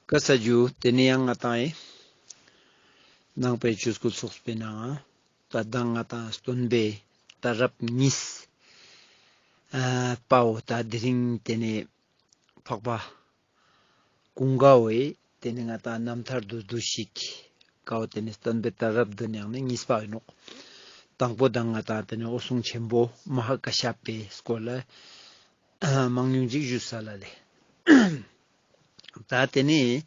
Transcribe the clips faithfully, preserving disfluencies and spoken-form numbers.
ཀ་ས་ཇུ། ཏེ་ནེ་ཡང་ང་ཏང་ཨེ་ནང་པའི་ཆོས་སྐུལ་ཚོགས་པའི་ནང་ད་མདང་ང་ཏང་སྟོན་པའི་ད་རབས་གཉིས་ཨ་པའོ་ད་དེ་རིང་ཏེ་ནེ་འཕགས་པ་ཀུན་དགའ་བོའི་ཏེ་ནེ་ང་ཏང་རྣམ་ཐར་དུ་བསྡུས་ཤིག་ཀའོ། ཏེ་ནེ་སྟོན་པའི་ད་རབས་བདུན་ཡང་ནི་གཉིས་པ་ཨིན་ནོག། དང་པོ་དང་ང་ཏང་ཏེ་ནེ་འོད་སྲུང་ཆེན་པོ་མ་ཧཱ་ཀ་ཤ་པའི་སྐོར་ལ་མང་ཉུང་ཅིག་ཞུས་ས་ལ་ལེ། ད་ཏེ་ནེ་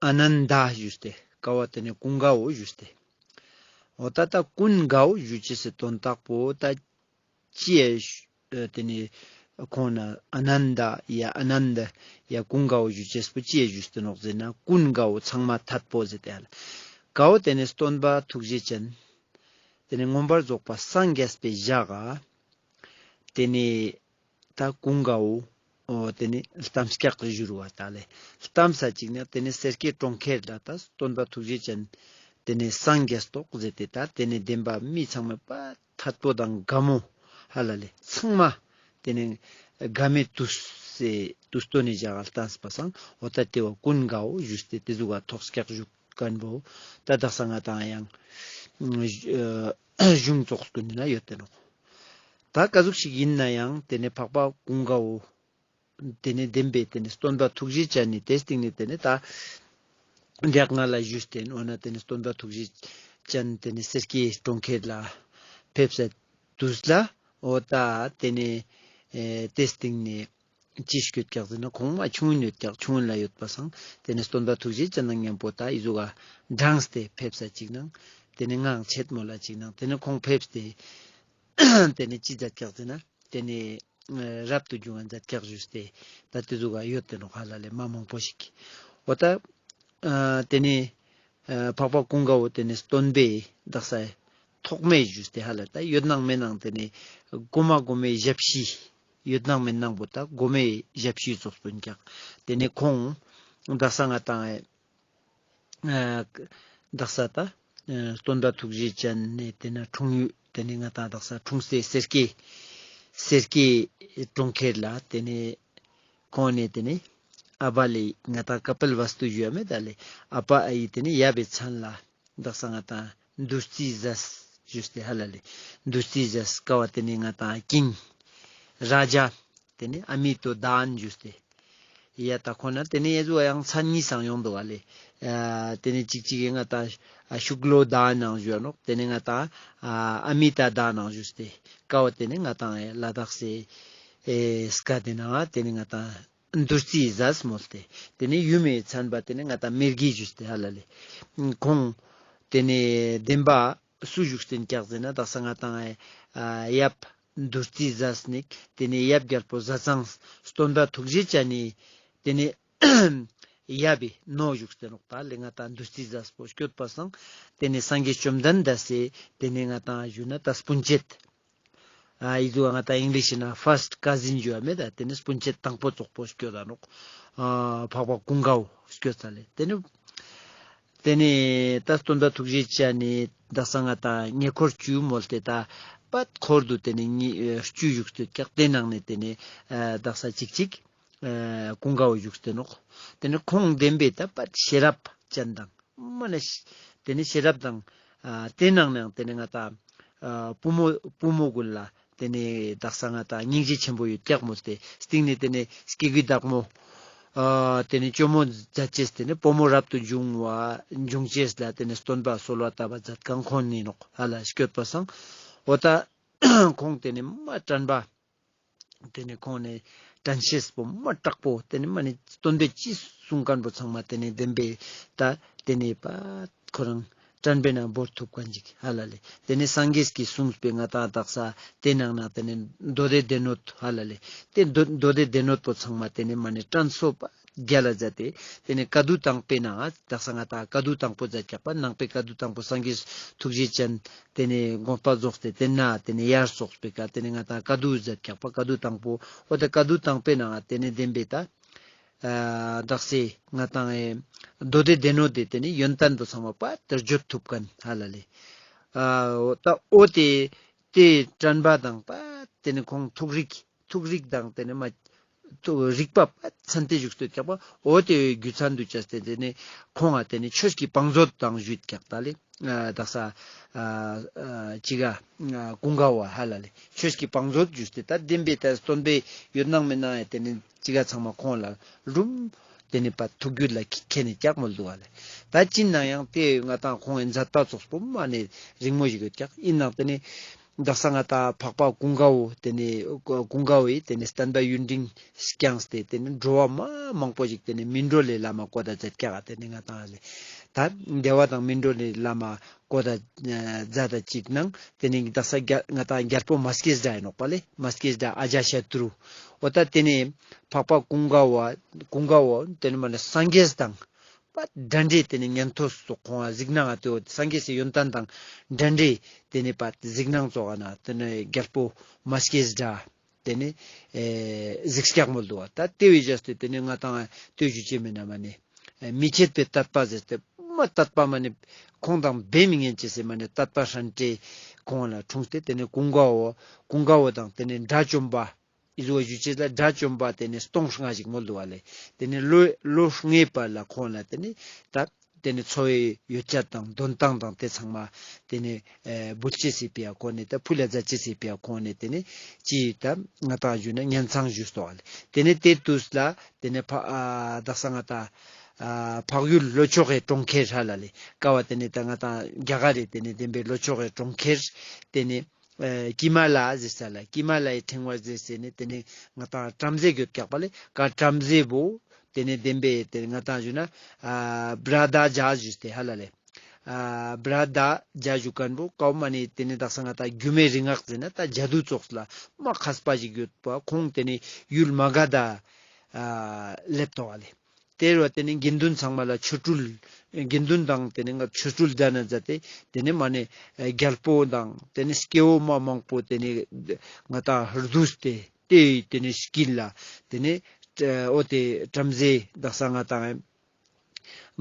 ཨ་ནན་ད་ཞུས་ཏེ་ཀ་བོ་ཏེ་ནེ་ཀུན་དགའ་བོ་ཞུས་ཏེ། འོ་ད་ད་ཀུན་དགའ་བོ་ཞུ་ཅེས་སི་དོན་དག་པོ་ད་ཅི་ཡ་ཏེ་ནེ་ཁོང་ན་ཨ་ནན་ད་ཡ་ཨ་ནན་ད་ཡ་ཀུན་དགའ་བོ་ཞུ་ཅེས་པོ་ཅི་ཡ་ཞུས་ཏེ་ནོག་ཟེར་ན་ཀུན་དགའ་བོ་ཚང་མ་ཐད་པོ་ཟེར་ཏེ་ཧ་ལ། ཀའོ་ཏེ་ནེ་སྟོན་པ་ཐུགས་རྗེ་ཅན་ཏེ་ནེ་མངོན་པར་རྫོགས་པ་སངས་རྒྱས་པའི་ཞག་ག་ཏེ་ནེ་ད་ཀུན་དགའ་བོ་འོ་ཏེ་ནེ་ལྟམས་སྐྱག་གི་ཞུ་རུ་བ་ད་ལེ། ལྟམས་ས་ཅིག་ན་ཏེ་ནེ་སེར་སྐྱའི་གྲོང་ཁྱེར་ལ་ད་སྟོན་པ་ཐུགས་རྗེ་ཅན་ཏེ་ནེ་སངས་རྒྱས་ཏོག་ཟེར་ཏེ་ད་ཏེ་ནེ་བདེན་པ་མི་ཚང་མ་པ་ཐད་པོ་དང་དགའ་མོ་ཧ་ལ་ལེ་ཚང་མ་ཏེ་ནེ་དགའ་མོའི་དུས་སེ་དུས་སྟོན་ནི་ཞག་ག་ལྟམས་པ་སང་འོ་ད་ཏེ་བོ་ཀུན་དགའ་བོ་ཞུས་ཏེ་ཏེ་ཟུག་ག་ཐོག་སྐྱག་ཞུ་ཁན་བོ་ད་དག་ས་ང་ཏང་ཡང་གཞུང་ཙོགས་ཀུན་ན་ཡོད་དེ་ནོག། ད་ཀ་ཟུག་ཞིག་ཨིན་ན་ཡང་ཏེ་ནེ་འཕགས་པ་ཀུན་དགའ་བོ་ཏེ་ནེ་བདེན་པའི་ཏེ་ནེ་སྟོན་པ་ཐུགས་རྗེ་ཅན་ནི་ཏེ་སྟིང་ནེ་ཏེ་ནེ་ད་འདྲེག་ང་ལ་ཞུས་ཏེ་འོ་ན་ཏེ་ནེ་སྟོན་པ་ཐུགས་རྗེ་ཅན་ཏེ་ནེ་སེར་སྐྱའི་གྲོང་ཁྱེར་ལ་ཕེབས་ས་དུས་ལ་འོ་ད་ཏེ་ནེ་ཨེ་ཏེ་སྟིང་ནེ་ཅི་སྐྱོད་ཀྱག་ཟེར་ན་ཁོང་མ་ཆུང་ངུན་ཡོད་ཀྱག། ཆུང་ངུན་ལ་ཡོད་པ་སང་ཏེ་ནེ་སྟོན་པ་ཐུགས་རྗེ་ཅན་དང་མཉམ་པོ་ད་ཨི་ཟུག་ག་འབྲངས་ཏེ་ཕེབས་ས་ཅིག་ནང་ཏེ་ནེ་ངའང་ཆེད་མོ་ལ་ཅིག་ནང་ཏེ་ནེ་ཁོང་ཕེབས་ཏེ་ཏེ་ནེ་ཅི་མཛད་ཀྱག་ཟེར་ན་ཏེ་ནེ་ཨ་རབ་ཏུ་བྱུང་བ་མཛད་ཀྱག་ཞུས་ཏེ་ད་ཏེ་ཟུག་ག་ཡོད་དེ་ནོག་ཧ་ལ་ལེ་མ་མང་པོ་ཞིག། འོ་ད་ཨ་ཏེ་ནེ་ཨ་འཕགས་པ་ཀུན་དགའ་བོ་ཏེ་ནེ་སྟོན་པའི་དག་ས་ཐོག་མའི་ཞུས་ཏེ་ཧ་ལ་ད་ཡོད་ནང་མེད་ནང་ཏེ་ནེ་གོ་མ་གོ་མའི་ཞབས་ཕྱི་ཡོད་ནང་མེད་ནང་བོ་ད་གོ་མའི་ཞབས་ཕྱི་ཙོགས་པོ་ཨིན་ཀྱག། ཏེ་ནེ་ཁོང་དག་ས་ང་ཏང་ཨ་དག་ས་ད་ཨ་སྟོན་པ་ཐུགས་རྗེ་ཅན་ནི་ཏེ་ནེ་འཁྲུངས་ཡུལ་ཏེ་ནེ་ང་ཏང་དག་ས་འཁྲུངས་སའི་སེར་སྐྱའི་སེར་སྐྱའི་གྲོང་ཁྱེར་ལ་ཏེ་ནེ་ཁོང་ནེ་ཏེ་ནེ་ཨ་བ་ལེ་ང་ཏང་ཀ་པིལ་ཝསྟུ་ཞུ་ཡ་མེད་ད་ལེ་ཨ་བ་ཨ་ཡི་ཏེ་ནེ་ཡབ་བི་མཚན་ལ་དག་ས་ང་ཏང་བདུད་རྩི་ཟས་ཞུས་ཏེ་ཧ་ལ་ལེ་བདུད་རྩི་ཟས་ཀ་བོ་ཏེ་ནེ་ང་ཏང་ཀིང་ར་ཇ་ཏེ་ནེ་ཨ་མི་ཏོ་དཱན་ཞུས་ཏེ་ཡ་ད་ཁོ་ན་ཏེ་ནེ་ཡ་ཟུག་ཡང་མཚན་གཉིས་སང་ཡོང་དུག་ཨ་ལེ། ཨ་ཏེ་ནེ་ཅིག་ཅིག་ཡ་ང་ཏང་ཨ་ཤུག་ལོ་དཱན་ནང་ཞུ་ཡ་ནོག། ཏེ་ནེ་ང་ཏང་ཨ་ཨ་མི་ཏ་དཱན་ནང་ཞུས་ཏེ་ཀ་བོ་ཏེ་ནེ་ང་ཏང་ཨེ་ལ་དྭགས་སི་ཨེ་སྐད་དི་ནང་ཏེ་ནེ་ང་ཏང་བདུད་རྩི་ཟས་མོལ་ཏེ་ཏེ་ནེ་ཡུམ་མི་མཚན་པ་ཏེ་ནེ་ང་ཏང་མིར་གི་ཞུས་ཏེ་ཧ་ལ་ལེ། ཁོང་ཏེ་ནེ་བདེན་པ་སུ་བཞུགས་ཏེ་ཨིན་ཀྱག་ཟེར་ན་དག་ས་ང་ཏང་ཨེ་ཨ་ཡབ་བདུད་རྩི་ཟས་ནི་ཏེ་ནེ་ཡབ་རྒྱལ་པོ་ཟས་གཙང་སྟོན་པ་ཐུགས་རྗེ་ཅན་ནི་ཏེ་ནེ་ཡབ་བི་ནོ་བཞུགས་ཏེ་ནོག། ད་ལེ་ང་ཏང་བདུད་རྩི་ཟས་པོ་སྐྱོད་པ་སང་ཏེ་ནེ་སངས་རྒྱས་བཅོམ་ལྡན་འདས་སི་ཏེ་ནེ་ང་ཏང་ཞུ་ན་ད་སྤུན་མཆེད། ཨ་ཨི་ཟུག་ང་ཏང་ཨིང་ལིཤ་ན་ཕར་སྟ་ཀ་ཟིན་ཞུ་བ་མེད་ད། ཏེ་ནེ་སྤུན་མཆེད་དང་པོ་ཙོགས་པོ་སྐྱོད་ད་ནོག། ཨ་འཕགས་པ་ཀུན་དགའ་བོ་སྐྱོད་ས་ལེ། ཏེ་ནེ་ཏེ་ནེ་ད་སྟོན་པ་ཐུགས་རྗེ་ཅན་ནི་དག་ས་ང་ཏང་ཉེ་འཁོར་བཅུ་མོལ་ཏེ་ད་པད་འཁོར་དུ་ཏེ་ནེ་ཉེ་བཅུ་བཞུགས་ཏེ་ཀྱག། ཏེ་ནང་ནེ་ཏེ་ནེ་ཨ་དག་ས་ཅིག་ཅིག་ཨ་ཀུན་དགའ་བོ་བཞུགས་ཏེ་ནོག། ཏེ་ནེ་ཁོང་བདེན་པའི་ད་པད་ཤེས་རབ་ཅན་དང་མ་ནེ་ཤ་ཏེ་ནེ་ཤེས་རབ་དང་ཨ་ཏེ་ནང་ནེ་ཡང་ཏེ་ནེ་ང་ཏང་ཨ་བུ་མོ་བུ་མོ་གུན་ལ་ཏེ་ནེ་དག་ས་ང་ཏང་སྙིང་རྗེ་ཆེན་པོ་ཡོད་ཀྱག་མོལ་ཏེ་སྟིང་ནེ་ཏེ་ནེ་སྐྱེ་དགུའི་བདག་མོ་ཨ་ཏེ་ནེ་ཇོ་མོ་མཛད་ཅེས་ཏེ་ནེ་བུ་མོ་རབ་ཏུ་བྱུང་བ་བྱུང་ཅེས་ལ་ཏེ་ནེ་སྟོན་པ་གསོལ་བ་བཏབ་པ་མཛད་ཁན་ཁོང་ཨིན་ནོག་ཧ་ལ་སྐྱོད་པ་སང་། འོ་ད་ཁོང་ཏེ་ནེ་མ་དྲན་པ་ཏེ་ནེ་ཁོང་ནེ་དྲན་ཤེས་པོ་མ་དྲག་པོ་ཏེ་ནེ་མ་ནེ་སྟོན་པའི་ཅི་གསུང་ཁན་བོ་ཚང་མ་ཏེ་ནེ་བདེན་པའི་ད་ཏེ་ནེ་པ་ཁོ་རང་དྲན་པའི་ནང་བོར་ཐུབ་ཁན་ཅིག་ཧ་ལ་ལེ། ཏེ་ནེ་སངས་རྒྱས་ཀྱིས་གསུངས་པའི་ང་ཏང་དག་ས་ཏེ་ནང་ན་ཏེ་ནེ་མདོ་སྡེ་སྡེ་སྣོད་ཧ་ལ་ལེ། ཏེ་མདོ་མདོ་སྡེ་སྡེ་སྣོད་པོ་ཚང་མ་ཏེ་ནེ་མ་ནེ་དྲན་གསོ་པ་རྒྱལ་ལ་མཛད་དེ་ཏེ་ནེ་བཀའ་བསྡུ་དང་པོའི་ནང་དག་ས་ང་ཏང་བཀའ་བསྡུ་དང་པོ་མཛད་ཀྱག་པ། ནང་པའི་བཀའ་བསྡུ་དང་པོ་སངས་རྒྱས་ཐུགས་རྗེ་ཅན་ཏེ་ནེ་དགོངས་པ་རྫོགས་ཏེ་ཏེ་ན་ཏེ་ནེ་ཡར་སོགས་པའི་ཀ་ཏེ་ནེ་ང་ཏང་བཀའ་བསྡུ་མཛད་ཀྱག་པ། བཀའ་བསྡུ་དང་པོ་འོ་ད་བཀའ་བསྡུ་དང་པོའི་ནང་ཏེ་ནེ་བདེན་པའི་ད་ཨ་དག་ས་ང་ཏང་ཨེ་མདོ་སྡེ་སྡེ་སྣོད་དེ་ཏེ་ནེ་ཡོན་ཏན་པོ་ཚང་མ་པ་ཏེ་བརྗོད་ཐུབ་ཁན་ཧ་ལ་ལེ། ཨ་འོ་ད་འོ་ཏེ་ཏེ་དྲན་པ་དང་པ་ཏེ་ནེ་ཁོང་ཐུགས་རིག་ཐུགས་རིག་དང་ཏེ་ནེ་མ་ རིག་པ་ཚན་ཏེ་བཞུགས་སྟོད་ཀྱག་པ། འོ་ཏེ་རྒྱུ་མཚན་དུ་བཅས་ཏེ་ཏེ་ནེ་ཁོང་ང་ཏེ་ནེ་ཆོས་ཀྱི་བང་མཛོད་དང་ཞུས་ཀྱག་ད་ལེ། ཨ་དག་ས་ཨ་ཨ་ཅི་ག་ཨ་ཀུན་དགའ་བོ་ཧ་ལ་ལེ། ཆོས་ཀྱི་བང་མཛོད་ཞུས་ཏེ་ད་བདེན་པའི་ད་སྟོན་པའི་ཡོད་ནང་མེད་ནང་ཡ་ཏེ་ནེ་ཅི་ག་ཚང་མ་ཁོང་ལ་རུམ་ཏེ་ནེ་པ་ཐུགས་རྒྱུད་ལ་ཁེ་ནེ་ཀྱག་མོལ་འདུག་བ་ལེ། ད་ཅི་ན་ཡང་ཏེ་ང་ཏང་ཁོང་ངི་མཛད་པ་ཙོགས་པོ་མ་ནེ་རིང་མོ་ཞིག་ཡོད་ཀྱག། ཨིན་ནང་ཏེ་ནེ་དག་ས་ང་ཏང་འཕགས་པ་ཀུན་དགའ་བོ་ཏེ་ནེ་ཀུན་དགའ་བོའི་ཏེ་ནེ་བསྟན་པ་ཡུན་རིང་བསྐྱངས་ཏེ་ཏེ་ནེ་འགྲོ་བ་མ་མང་པོ་ཞིག་ཏེ་ནེ་སྨིན་གྲོལ་ལི་ལམ་མ་བཀོད་ད་མཛད་ཀྱག། ཏེ་ནེ་ང་ཏང་ལེ་ད་བདེ་བ་དང་སྨིན་གྲོལ་ལི་ལམ་མ་བཀོད་ད་མཛད་ད་ཅིག་ནང་ཏེ་ནེ་དག་ས་རྒྱ་ང་ཏང་རྒྱལ་པོ་མ་སྐྱེས་དགྲ་ཨིན་ནོག་པ་ལེ། མ་སྐྱེས་དགྲ་ཨ་ཇ་ཤ་ཏྲུ། འོ་ད་ཏེ་ནེ་འཕགས་པ་ཀུན་དགའ་བོ་ཀུན་དགའ་བོ་ཏེ་ནེ་མ་ནེ་སངས་རྒྱས་དང་པ་འདྲ་འདྲེ་ཏེ་ནེ་ཉན་ཐོས་སོགས་ཁོང་ང་གཟིགས་སྣང་ང་ཏེ་སངས་རྒྱས་སི་ཡོན་ཏན་དང་འདྲ་འདྲེ་ཏེ་ནེ་པ་གཟིགས་སྣང་ཙོགས་ན་ཏེ་ནེ་རྒྱལ་པོ་མ་སྐྱེས་དགྲ་ཏེ་ནེ་ཨེ་གཟིགས་སྐྱག་མོལ་འདུག་བ། ད་ཏེ་བོའི་རྗེས་ཏེ་ཏེ་ནེ་ང་ཏང་ལྟོས་ཞུ་ཅེས་མེད་ན་མ་ནེ་ཨེ་མི་ཕྱེད་པའི་དད་པ་ཟེར་ཏེ་མ་དད་པ་མ་ནེ་ཁོང་དང་འབད་མི་ཉན་ཅེས་ཟེར་མ་ནེ་དད་པ་ཧྲན་ཏེ་ཁོང་ལ་འཁྲུངས་ཏེ་ཏེ་ནེ་ཀུན་དགའ་བོ་ཀུན་དགའ་བོ་དང་ཏེ་ནེ་དགྲ་བཅོམ་པ་ཨི་ཟུག་ཞུ་ཅེས་ལ་དགྲ་བཅོམ་པ་ཏེ་ནེ་སྟོང་ལྔ་ཞིག་མོལ་འདུག་བ་ལེ། ཏེ་ནེ་ལོ་ལོ་ལྔའི་བར་ལ་ཁོང་ལ་ཏེ་ནེ་ད་ཏེ་ནེ་འཚོ་བའི་ཡོ་བྱད་དང་དོན་ཐང་དང་ཏེ་ཚང་མ་ཏེ་ནེ་ཨེ་འབུལ་ཅེས་སི་ཕི་ཡ་ཁོང་ནེ་ད་ཕུལ་ལ་མཛད་ཅེས་སི་ཕི་ཡ་ཁོང་ནེ་ཏེ་ནེ་ཅི་ད་ང་ཏང་ཞུ་ན་ཉན་ཚང་ཞུས་ཏོག་ལེ། ཏེ་ནེ་ཏེ་དུས་ལ་ཏེ་ནེ་ཕ་ཨ་དག་ས་ང་ཏང་ཨ་འཕགས་ཡུལ་ལྷོ་ཕྱོགས་ཀྱི་གྲོང་ཁྱེར་ཧ་ལ་ལེ། ཀ་བ་ཏེ་ནེ་ད་ང་ཏང་རྒྱ་གར་རི་ཏེ་ནེ་བདེན་པའི་ལྷོ་ཕྱོགས་ཀྱི་གྲོང་ཁྱེར་ཏེ་ནེ་ཨེ་ཀི་མ་ལ་ཟེར་ས་ལ་ཀི་མ་ལའི་ཕྲེང་བ་ཟེར་ཟེར་ནེ་ཏེ་ནེ་ང་ཏང་བྲམ་ཟེ་གྱོད་ཀྱག་པ་ལེ། ཀ་བྲམ་ཟེ་བོ་ཏེ་ནེ་བདེན་པའི་ཏེ་ནེ་ང་ཏང་ཞུ་ན་ཨ་བྷྲ་དྷ་ཛ་ཞུས་ཏེ་ཧ་ལ་ལེ། ཨ་བྷྲ་དྷ་ཛ་ཞུ་མཁན་བོ་ཀའོ་མ་ནེ་ཏེ་ནེ་དག་ས་ང་ཏང་རྒྱུ་མའི་རིག་སྔགས་ཟེར་ན་ད་ཇ་དུ་ཙོགས་ལ་མ་མཁས་པ་ཞིག་ཡོད་པ་ཁོང་ཏེ་ནེ་ཡུལ་མ་ག་དྷ་ཨ་ལེབ་ཏོག་ལེ། ཏེ་རུ་ཏེ་ནེ་དགེ་འདུན་ཚང་མ་ལ་ཆོ་འཕྲུལ་དགེ་འདུན་དང་ཏེ་ནེ་ང་ཆོ་འཕྲུལ་མཛད་ན་མཛད་དེ་ཏེ་ནེ་མ་ནེ་རྒྱལ་པོ་དང་ཏེ་ནེ་སྐྱེ་བོ་མ་མང་པོ་ཏེ་ནེ་ང་ཏང་བསྡུས་ཏེ་ཏེ་ཏེ་ནེ་དཀྱིལ་ལ་ཏེ་ནེ་འོ་ཏེ་བྲམ་ཟེ་དག་ས་ང་ཏང་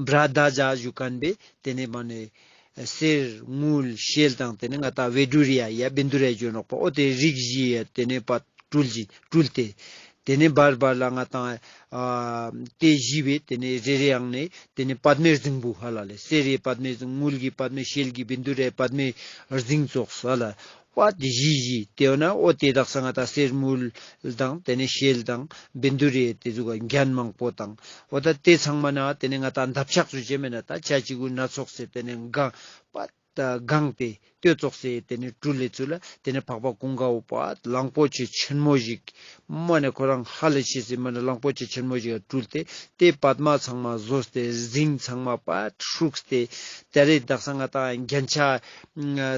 བྷྲ་དྷ་ཛ་ཞུ་མཁན་བོ་ཏེ་ནེ་མ་ནེ་གསེར་དངུལ་ཤེལ་དང་ཏེ་ནེ་ང་ཏང་བཻ་ཌཱུརྱ་ཡ་བཻ་ཌཱུརྱ་ཞུ་ནོག་པ། འོ་ཏེ་རིགས་བཞི་ཡ་ཏེ་ནེ་པ་སྤྲུལ་ཞིང་སྤྲུལ་ཏེ། ཏེ་ནེ་བར་བར་ལ་ང་ཏང་ཨ་ཏེ་བཞི་བོའི་ཏེ་ནེ་རེ་རེ་ཡང་ནེ་ཏེ་ནེ་པདྨའི་རྫིང་བུ་ཧ་ལ་ལེ། གསེར་རི་པདྨའི་རྫིང་དངུལ་གྱི་པདྨའི་ཤེལ་གྱི་བཻ་ཌཱུརྱའི་པདྨའི་རྫིང་ཙོགས་ཧ་ལ། པ་ཏེ་བཞི་བཞི་ཏེ་འོ་ན་འོ་ཏེ་དག་ས་ང་ཏང་གསེར་དངུལ་དང་ཏེ་ནེ་ཤེལ་དང་བཻ་ཌཱུརྱའི་ཏེ་ཟུག་ག་རྒྱན་མང་པོ་དང་འོ་ད་ཏེ་ཚང་མ་ན་ཏེ་ནེ་ང་ཏང་འདབ་ཆགས་ཞུ་ཅེས་མེད་ན་ད་ཆ་ཅིག་གུ་སྣ་ཚོགས་སེ་ཏེ་ནེ་གང་པ་ད་གང་ཏེ་ལྟོས་ཙོགས་སེ་ཏེ་ནེ་སྤྲུལ་ལེ་ཚུལ་ལ་ཏེ་ནེ་འཕགས་པ་ཀུན་དགའ་བོ་པ་གླང་པོ་ཆེ་ཆེན་མོ་ཞིག་མ་ནེ་ཁོ་རང་ཧ་ལས་ཤེས་སེ་མ་ནེ་གླང་པོ་ཆེ་ཆེན་མོ་ཞིག་སྤྲུལ་ཏེ་ཏེ་པདྨ་ཚང་མ་བཟོས་ཏེ་རྫིང་ཚང་མ་པ་ཧྲུགས་ཏེ་ཏེ་རེ་དག་ས་ང་ཏང་རྒྱན་ཆ་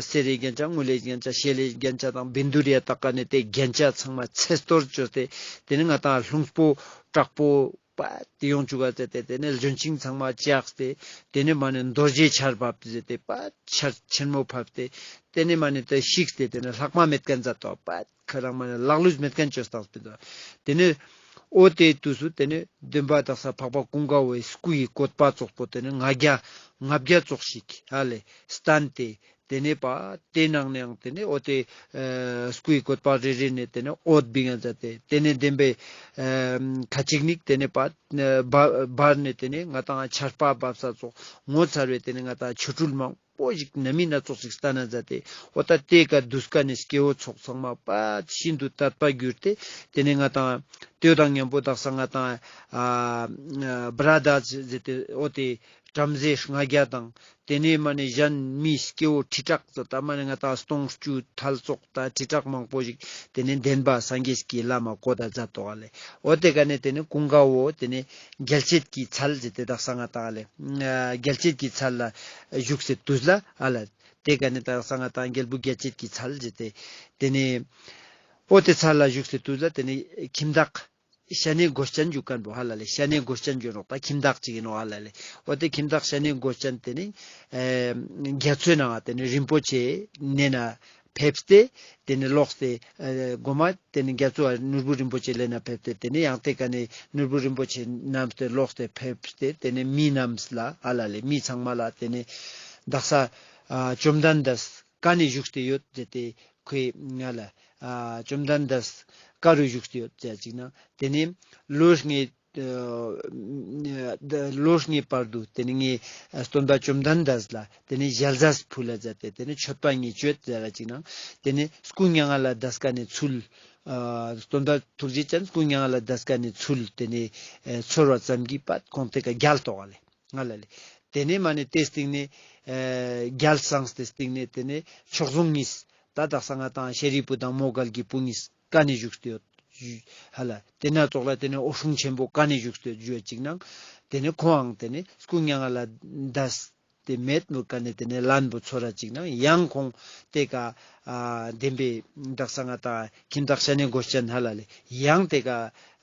གསེར་རི་རྒྱན་ཆ་དངུལ་རི་རྒྱན་ཆ་ཤེལ་རི་རྒྱན་ཆ་དང་བཻ་ཌཱུརྱ་དག་ཀ་ནེ་ཏེ་རྒྱན་ཆ་ཚང་མ་ཚེ་སྟོར་བཅོས་ཏེ་ཏེ་ནེ་ང་ཏང་ལྷུང་པོ་དྲག་པོ་པ་ཏེ་ཡོང་བཅུག་ག་ཟེར་ཏེ་ཏེ་ནེ་ལྗོན་ཤིང་ཚང་མ་བཅག་སྟེ་ཏེ་ནེ་མ་ནེ་རྡོ་རྗེ་ཆར་བབས་ཟེར་ཏེ་པ་ཆར་ཆེན་མོ་བབས་ཏེ་ཏེ་ནེ་མ་ནེ་ཏེ་ཤིགས་ཏེ་ཏེ་ནེ་ལྷག་མ་མེད་མཁན་མཛད་དོ། པ་ཁ་རང་མ་ནེ་ལག་ལུས་མེད་མཁན་བཅོས་བཏང་སྤེལ་དོ། ཏེ་ནེ་འོ་ཏེ་དུས་སུ་ཏེ་ནེ་སྟོན་པ་དག་ས་འཕགས་པ་ཀུན་དགའ་བོའི་སྐུ་ཡི་བཀོད་པ་ཙོགས་པོ་ཏེ་ནེ་ལྔ་བརྒྱ་ལྔ་བརྒྱ་ཙོགས་ཤིག་ཧ་ལས་བསྟན་ཏེ། ཏེ་ནེ་པ་ཏེ་ནང་ནེ་ཡང་ཏེ་ནེ་འོ་ཏེ་ཨ་སྐུའི་བཀོད་པ་རེ་རེ་ནེ་ཏེ་ནེ་འོད་བིང་ང་མཛད་དེ་ཏེ་ནེ་བདེན་པའི་ཨ་ཁ་ཅིག་ནི་ཏེ་ནེ་པ་ཨ་བ་བར་ནེ་ཏེ་ནེ་ང་ཏང་ཆར་པ་བབས་ས་ཙོགས་ངོ་མཚར་བའི་ཏེ་ནེ་ང་ཏང་ཆོ་འཕྲུལ་མང་པོ་ཞིག་སྣ་མིན་སྣ་ཚོགས་ཤིག་བསྟན་ན་མཛད་དེ་འོ་ད་ཏེ་ཀ་དུས་ཀ་ནེ་སྐྱེ་བོ་ཚོགས་ཚང་མ་པ་ཤིན་ཏུ་དད་པ་གྱུར་ཏེ་ཏེ་ནེ་ང་ཏང་ཏེ་དང་མཉམ་པོ་དག་ས་ང་ཏང་ཨ་བྷྲ་དྷ་ཛ་ཟེར་ཏེ་འོ་ཏེ་བྲམ་ཟེ་ལྔ་བརྒྱ་དང་། ཏེ་ནེ་མ་ནེ་གཞན་མི་སྐྱེ་བོ་ཁྲི་ཕྲག་ཙོགས་ད་མ་ནེ་ང་ཏང་སྟོང་བཅུ་ཐལ་ཙོགས་ད་ཁྲི་ཕྲག་མང་པོ་ཞིག་ཏེ་ནེ་བདེན་པ་སངས་རྒྱས་ཀྱི་ལམ་མ་བཀོད་ད་མཛད་དོག་ལེ། འོ་ཏེ་ཀ་ནེ་ཏེ་ནེ་ཀུན་དགའ་བོ་ཏེ་ནེ་རྒྱལ་བྱེད་ཀྱི་ཚལ་ཟེར་ཏེ་དག་ས་ང་ཏང་ལེ། རྒྱལ་བྱེད་ཀྱི་ཚལ་ལ་བཞུགས་སེ་དུས་ལ་ཨ་ལ། ཏེ་ཀ་ནེ་དག་ས་ང་ཏང་རྒྱལ་བུ་རྒྱལ་བྱེད་ཀྱི་ཚལ་ཟེར་ཏེ་ཏེ་ནེ་འོ་ཏེ་ཚལ་ལ་བཞུགས་སེ་དུས་ལ་ཏེ་ནེ་ཁྱིམ་བདག་ཤ་ནེ་གོས་ཅན་ཞུ་མཁན་བོ་ཧ་ལ་ལེ། ཤ་ནེ་གོས་ཅན་ཞུ་ནོག་ད་ཁྱིམ་བདག་ཅིག་ཨིན་ནོག་ཧ་ལ་ལེ། འོ་ཏེ་ཁྱིམ་བདག་ཤ་ནེ་གོས་ཅན་ཏེ་ནེ་ཨེ་རྒྱ་མཚོའི་ནང་ཏེ་ནེ་རིན་པོ་ཆེ་ནེ་ན་ཕེབས་ཏེ་ཏེ་ནེ་ལོགས་ཏེ་ཨེ་གོ་མ་ཏེ་ནེ་རྒྱ་མཚོ་ནོར་བུ་རིན་པོ་ཆེ་ལེན་ན་ཕེབས་ཏེ་ཏེ་ནེ་ཡང་ཏེ་ཀ་ནེ་ནོར་བུ་རིན་པོ་ཆེ་བསྣམས་ཏེ་ལོགས་ཏེ་ཕེབས་ཏེ་ཏེ་ནེ་མི་རྣམས་ལ་ཧ་ལ་ལེ་མི་ཚང་མ་ལ་ཏེ་ནེ་དག་ས་ཨ་བཅོམ་ལྡན་འདས་ཀ་ནེ་བཞུགས་ཏེ་ཡོད་ཟེར་ཏེ་ཁོའི་ང་ལ་ཨ་བཅོམ་ལྡན་འདས་ ཀ་རུ་བཞུགས་ཏེ་ཡོད་ཟེར་ཅིག་ན་ཏེ་ནེ་ལོ་ལྔའི་ལོ་ལྔའི་བར་དུ་ཏེ་ནེ་ངའི་སྟོན་པ་བཅོམ་ལྡན་འདས་ལ་ཏེ་ནེ་ཞལ་ཟས་ཕུལ་ལ་མཛད་དེ་ཏེ་ནེ་མཆོད་པ་ངས་བཅོས་ཟེར་ར་ཅིག་ན་ཏེ་ནེ་སྐུ་མྱ་ངན་ལས་འདས་ཀ་ནེ་ཚུལ། ཨ་སྟོན་པ་ཐུགས་རྗེ་ཅན་སྐུ་མྱ་ངན་ལས་འདས་ཀ་ནེ་ཚུལ་ཏེ་ནེ་ཨེ་ཚོར་བ་ཙམ་གྱིས་པ་ཁོང་ཏེ་ཀ་རྒྱལ་ཏོག་ལེ། ང་ལ་ལེ། ཏེ་ནེ་མ་ནེ་ཏེ་སྟིང་ནེ་ཨེ་རྒྱལ་སངས་ཏེ་སྟིང་ནེ་ཏེ་ནེ་མཆོག་ཟུང་གཉིས་ད་དག་ས་ང་དང་ཤཱ་རིའི་བུ་དང་མོའུ་འགལ་གྱི་བུ་གཉིས་ཀ་ནེ་བཞུགས་ཏེ་ཡོད། ཧ་ལ་ཏེ་ན་ཙོགས་ལ་ཏེ་ནེ་འོད་སྲུང་ཆེན་པོ་ཀ་ནེ་བཞུགས་ཏེ་ཡོད་ཅིག་ན་ཏེ་ནེ་ཁོའང་ཏེ་ནེ་སྐུ་མྱ་ངན་ལས་འདས་ཏེ་མེད་མུར་ཀ་ནེ་ཏེ་ནེ་ལན་པོ་ཚོར་ར་ཅིག་ན་ཡང་ཁོང་ཏེ་ཀ་ཨ་བདེན་པའི་དག་ས་ང་དང་ཁྱིམ་བདག་ཤ་ནའི་གོས་ཅན་ཧ་ལ་ལེ་ཡང་ཏེ་ཀ་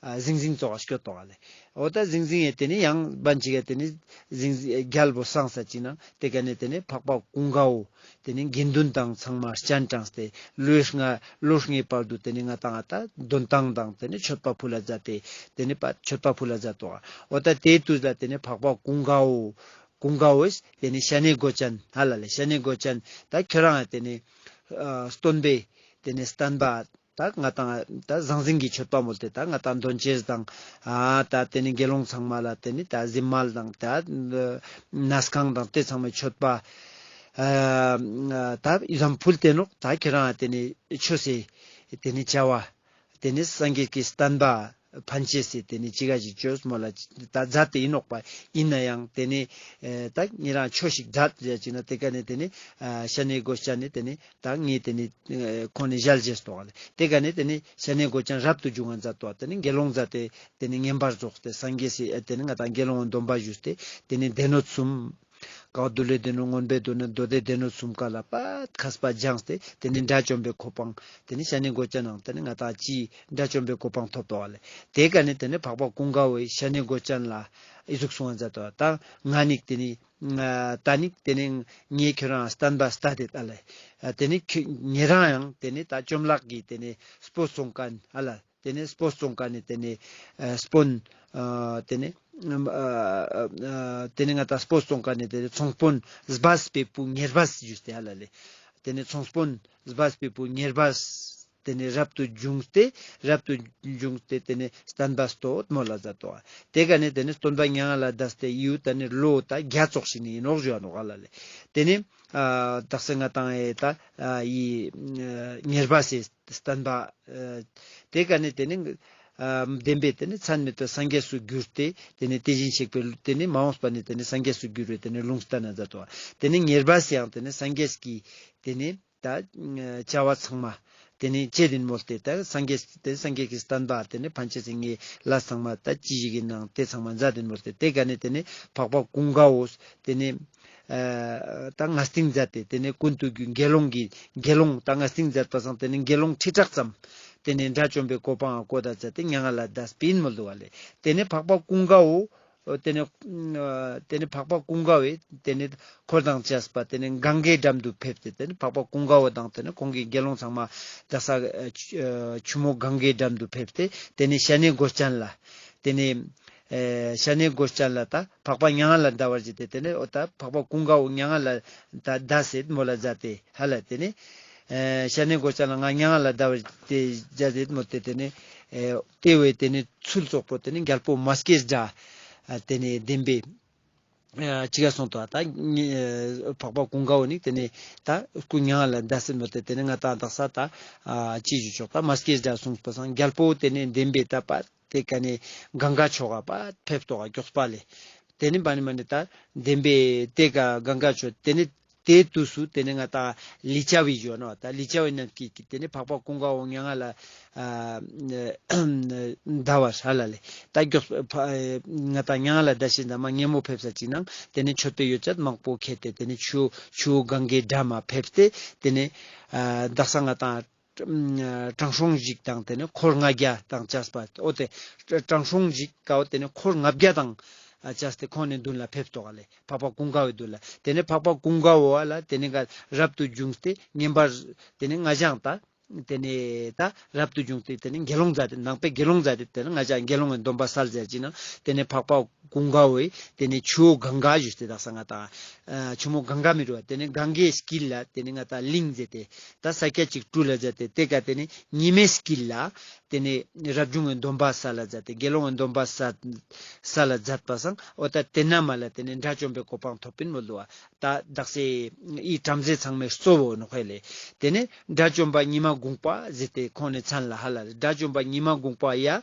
ཨ་ཟིང་ཟིང་ཙོགས་སྐྱོད་ཏོག་ལེ། འོ་ད་ཟིང་ཟིང་ཡེ་ཏེ་ནེ་ཡང་བན་ཅིག་ག་ཏེ་ནེ་ཟིང་ཟིང་རྒྱལ་པོ་སངས་ས་ཅིག་ན་ཏེ་ཀ་ནེ་ཏེ་ནེ་འཕགས་པ་ཀུན་དགའ་བོ་ཏེ་ནེ་དགེ་འདུན་དང་ཚང་མ་སྤྱན་དྲངས་ཏེ་ལོ་ལྔ་ལོ་ལྔའི་བར་དུ་ཏེ་ནེ་ང་དང་ང་ད་འདོན་ཐང་དང་ཏེ་ནེ་མཆོད་པ་ཕུལ་ལ་མཛད་དེ་ཏེ་ནེ་པ་མཆོད་པ་ཕུལ་ལ་མཛད་ཏོག་འོ་ད་ཏེ་དུས་ལ་ཏེ་ནེ་འཕགས་པ་ཀུན་དགའ་བོ་ཀུན་དགའ་བོས་ཏེ་ནེ་ཤ་ནའི་གོས་ཅན་ཧ་ལ་ལེ་ཤ་ནའི་གོས་ཅན་ད་ཁྱོད་རང་ཏེ་ནེ་ཨ་སྟོན་པའི་ཏེ་ནེ་བསྟན་པ་ད་ང་དང་ད་ཟང་ཟིང་གི་མཆོད་པ་མོལ་ཏེ་ད་ང་དང་འདོན་ཅེས་དང་ཨ་ད་ཏེ་ནེ་དགེ་སློང་ཚང་མ་ལ་ཏེ་ནེ་ད་གཟིམ་མལ་དང་ད་གནས་ཁང་དང་ཏེ་ཚང་མའི་མཆོད་པ་ཨ་ད་ཡི་ཙམ་ཕུལ་ཏེ་ནོག་ད་ཁྱོད་རང་ཏེ་ནེ་ཆོས་སི་ཏེ་ནེ་བྱ་བ་ཏེ་ནེ་སངས་རྒྱས་ཀྱི་བསྟན་པ་ཕན་ཅེས་སི་ཏེ་ནེ་ཅི་ག་ཅིག་བཅོས་མོལ་ལ་ད་མཛད་དེ་ཡིན་ནོག་པ། ཡིན་ན་ཡང་ཏེ་ནེ་ཨེ་ད་ཉེ་རང་ཆོས་ཤིག་མཛད་ཟེར་ཅིག་ན་ཏེ་ཀ་ནེ་ཏེ་ནེ་ཨ་ཤ་ནའི་གོས་ཅན་ནེ་ཏེ་ནེ་ད་ངས་ཏེ་ནེ་ཨེ་ཁོང་ནེ་ཞལ་བཞེས་ཏོག་ལེ། ཏེ་ཀ་ནེ་ཏེ་ནེ་ཤ་ནའི་གོས་ཅན་རབ་ཏུ་བྱུང་བ་མཛད་དོ། ཏེ་ནེ་དགེ་སློང་མཛད་དེ་ཏེ་ནེ་བསྙེན་པར་རྫོགས་ཏེ་སངས་རྒྱས་སི་ཨེ་ཏེ་ནེ་ང་དང་དགེ་སློང་སྡོམ་པ་ཞུས་ཏེ་ཏེ་ནེ་སྡེ་སྣོད་གསུམ། ཀ་བ་འདུལ་བའི་སྡེ་སྣོད་མངོན་པའི་སྡེ་སྣོད་མདོ་སྡེ་སྡེ་སྣོད་གསུམ་ཀ་ལ་པ་མཁས་པ་སྦྱངས་ཏེ་ཏེ་ནེ་དགྲ་བཅོམ་པའི་གོ་འཕང་ཏེ་ནེ་ཤ་ནའི་གོས་ཅན་ནང་ཏེ་ནེ་ང་དང་ཅི་དགྲ་བཅོམ་པའི་གོ་འཕང་ཐོབ་ཏོག་ལེ། ཏེ་ཀ་ནེ་ཏེ་ནེ་འཕགས་པ་ཀུན་དགའ་བོས་ཤ་ནའི་གོས་ཅན་ལ་ཨི་ཟུག་གསུང་བ་མཛད་དོ། ད་ང་ནིག་ཏེ་ནེ་ད་ནིག་ཏེ་ནེ་ངས་ཁྱོད་རང་བསྟན་པ་སྟ་དེ་ད་ལེ། ཏེ་ནེ་ཁྱོད་ཉེ་རང་ཡང་ཏེ་ནེ་ད་བཅོམ་བརླག་གི་ཏེ་ནེ་སྤོ་སོང་ཁན་ཨ་ལ། ཏེ་ནེ་སྤོ་སོང་ཁན་ནི་ཏེ་ནེ་ཨ་སྤོན་ཨ་ཏེ་ནེ་ཨ་ཨ་ཏེ་ནེ་ང་དང་སྤོ་སོང་ཁན་ནི་ཏེ་ནེ་ཚོང་དཔོན་སྦས་པའི་བུ་ཉེར་སྦས་ཞུས་ཏེ་ཧ་ལ་ལེ། ཏེ་ནེ་ཚོང་དཔོན་སྦས་པའི་བུ་ཉེར་སྦས་ཏེ་ནེ་རབ་ཏུ་བྱུང་སྟེ་རབ་ཏུ་བྱུང་སྟེ་ཏེ་ནེ་བསྟན་པ་སྟོད་མོལ་ལ་མཛད་དོ། ཏེ་ཀ་ནེ་ཏེ་ནེ་སྟོན་པ་མྱ་ངན་ལས་འདས་ཏེ་ཡུལ་ཏེ་ནེ་ལོ་ད་བརྒྱ་ཙོགས་ཤིག་ནི་ཡིན་ནོག་ཞུ་བ་ནོག་ཧ་ལ་ལེ། ཏེ་ནེ་ཨ་དག་ས་ང་དང་ཨེ་ད་ཨ་ཡི་ཨ་ཉེར་སྦས་སི་བསྟན་པ་ཨ་ཏེ་ཀ་ནེ་ཏེ་ནེ་ཨ་བདེན་པའི་ཏེ་ནེ་མཚན་མེད་པའི་སངས་རྒྱས་སུ་གྱུར་ཏེ་ཏེ་ནེ་དེ་བཞིན་གཤེགས་པའི་ཏེ་ནེ་མ་འོངས་པ་ནེ་ཏེ་ནེ་སངས་རྒྱས་སུ་གྱུར་བའི་ཏེ་ནེ་ལུང་བསྟན་ན་མཛད་དོ། ཏེ་ནེ་ཉེར་སྦས་སི་ཡང་ཏེ་ནེ་སངས་རྒྱས་ཀྱི་ཏེ་ནེ་ད་བྱ་བ་ཚང་མ་ཏེ་ནེ་བྱེད་དིན་མོལ་ཏེ་ད་སངས་རྒྱས་ཏེ་སངས་རྒྱས་ཀྱི་བསྟན་པ་ཏེ་ནེ་ཕན་ཆད་སི་ངའི་ལས་ཚང་མ་ད་ཅི་ཞིག་ཡིན་ནང་ཏེ་ཚང་མ་མཛད་དིན་མོལ་ཏེ་ཏེ་ཀ་ནེ་ཏེ་ནེ་འཕགས་པ་ཀུན་དགའ་བོས་ཏེ་ནེ་ཨ་ད་ང་སྟིང་མཛད་དེ་ཏེ་ནེ་ཀུན་ཏུ་རྒྱུ་དགེ་སློང་གི་དགེ་སློང་ད་ང་སྟིང་མཛད་པ་སང་ཏེ་ནེ་དགེ་སློང་ཁྲི་ཕྲག་ཙམ་ཏེ་ནེ་དགྲ་བཅོམ་པའི་གོ་འཕང་ང་བཀོད་ད་མཛད་དེ་མྱ་ངན་ལས་འདས་པིན་མོལ་འདུག་ག་ལེ། ཏེ་ནེ་འཕགས་པ་ཀུན་དགའ་བོ་ཏེ་ནེ་ཨ་ཏེ་ནེ་འཕགས་པ་ཀུན་དགའ་བོས་ཏེ་ནེ་འཁོར་དང་བཅས་པ་ཏེ་ནེ་གངྒཱའི་འགྲམ་དུ་ཕེབས་ཏེ་ཏེ་ནེ་འཕགས་པ་ཀུན་དགའ་བོ་དང་ཏེ་ནེ་ཁོང་གི་དགེ་སློང་ཚང་མ་དག་ས་ཨ་ཆུ་ཨ་ཆུ་མོ་གངྒཱའི་འགྲམ་དུ་ཕེབས་ཏེ་ཏེ་ནེ་ཤ་ནའི་གོས་ཅན་ལ་ཏེ་ནེ་ཨེ་ཤ་ནའི་གོས་ཅན་ལ་ད་འཕགས་པ་མྱ་ངན་ལས་འདའ་བར་བྱེད་དེ་ཏེ་ནེ་འོ་ད་འཕགས་པ་ཀུན་དགའ་བོ་མྱ་ངན་ལས་ད་འདའ་སེད་མོལ་ལ་མཛད་དེ་ཧ་ལ་ཏེ་ནེ་ཨེ་ཤ་ནའི་གོས་ཅན་ལ་ང་མྱ་ངན་ལས་འདའ་བར་བྱེད་དེ་མཛད་དེ་མོལ་ཏེ་ཏེ་ནེ་ཨེ་ཏེ་བོའི་ཏེ་ནེ་ཚུལ་ཙོགས་པོ་ཏེ་ནེ་རྒྱལ་པོ་མ་སྐྱེས་དགྲ་ཨ་ཏེ་ནེ་བདེན་པའི་ཨ་ཅི་ག་སོང་ཏོ་ད་ཨ་འཕགས་པ་ཀུན་དགའ་བོ་ནི་ཏེ་ནེ་ད་སྐུ་མྱ་ངན་ལས་འདའ་སེད་མོལ་ཏེ་ཏེ་ནེ་ང་ད་དག་ས་ད་ཨ་ཅི་ཞུ་ཆོག་ད་མ་སྐྱེས་དགྲ་གསུངས་པ་སང་རྒྱལ་པོ་ཏེ་ནེ་བདེན་པའི་ད་པ་ཏེ་ཀ་ནེ་གངྒཱ་ཕྱོགས་ཀ་པ་ཕེབས་ཏོག་ག་མགྱོགས་པ་ལེ། ཏེ་ནེ་བ་ནི་མ་ནི་ད་བདེན་པའི་ཏེ་ཀ་གངྒཱ་ཕྱོགས་ཏེ་ནེ་ཏེ་དུས་སུ་ཏེ་ནེ་ང་ད་ལི་ཙ་བི་ཞུ་ནོག་ད་ལི་ཙ་བི་རྣམས་ཀྱིས་ཏེ་ནེ་འཕགས་པ་ཀུན་དགའ་བོ་མྱ་ངན་ལས་ཨ་འདའ་བར་ཧ་ལ་ལེ། ད་མགྱོགས་ཕ་ཨེ་ང་ད་མྱ་ངན་ལས་འདའ་ཞིན་ད་མ་ཉེ་མོ་ཕེབས་ས་ཅིག་ནང་ཏེ་ནེ་མཆོད་པའི་ཡོ་བྱད་མང་པོ་ཁྱེར་ཏེ་ཏེ་ནེ་ཆུ་ཆུ་གངྒཱའི་འགྲམ་མ་ཕེབས་ཏེ་ཏེ་ནེ་ཨ་དག་ས་ང་ད་དྲང་སྲོང་ཞིག་དང་ཏེ་ནེ་འཁོར་ལྔ་བརྒྱ་དང་བཅས་པ་འོ་ཏེ་དྲང་སྲོང་ཞིག་ཀའོ་ཏེ་ནེ་འཁོར་ལྔ་བརྒྱ་དང་ཨ་བཅས་ཏེ་ཁོང་ནི་མདུན་ལ་ཕེབས་ཏོག་ག་ལེ། འཕགས་པ་ཀུན་དགའ་བོའི་མདུན་ལ། ཏེ་ནེ་འཕགས་པ་ཀུན་དགའ་བོ་ལ་ཏེ་ནེ་ག་རབ་ཏུ་བྱུང་སྟེ་བསྙེན་པར་ཏེ་ནེ་ང་ཞའང་ད་ཏེ་ནེ་ད་རབ་ཏུ་བྱུང་སྟེ་ཏེ་ནེ་དགེ་སློང་མཛད་དེ་ནང་པའི་དགེ་སློང་མཛད་དེ་ཏེ་ནེ་ང་ཞའང་དགེ་སློང་གི་སྡོམ་པ་སལ་ཟེར་ཅིག་ན་ཏེ་ནེ་འཕགས་པ་ ཀུན་དགའ་བོའི་ཏེ་ནེ་ཆུ་བོ་གངྒཱ་ཞུས་ཏེ་དག་ས་ང་ཏང་ཨ་ཆུ་མོ་གངྒཱ་མི་རུ་བ་ཏེ་ནེ་གངྒཱའི་དཀྱིལ་ལ་ཏེ་ནེ་ང་ཏང་གླིང་ཟེར་ཏེ་ད་ས་ཀྱད་ཅིག་སྤྲུལ་ལ་མཛད་དེ་ཏེ་ཀ་ཏེ་ནེ་ཉི་མའི་དཀྱིལ་ལ་ཏེ་ནེ་རབ་བྱུང་གི་སྡོམ་པ་སལ་ལ་མཛད་དེ་དགེ་སློང་གི་སྡོམ་པ་སལ་སལ་ལ་མཛད་པ་སང་འོ་ད་ཏེ་ན་མ་ལ་ཏེ་ནེ་དགྲ་བཅོམ་པའི་གོ་འཕང་ཐོབ་པིན་མོལ་དུག་བ། ད་དག་ས་འི་བྲམ་ཟེ་ཚང་མའི་གཙོ་བོ་ནོག་ཧེ་ལེ། ཏེ་ནེ་དགྲ་བཅོམ་པ་ཉི་མ་གུང་པ་ཟེར་ཏེ་ཁོང་ནི་མཚན་ལ་ཧ་ལ་རེ། དགྲ་བཅོམ་པ་ཉི་མ་གུང་པ་ཡ་ཨ་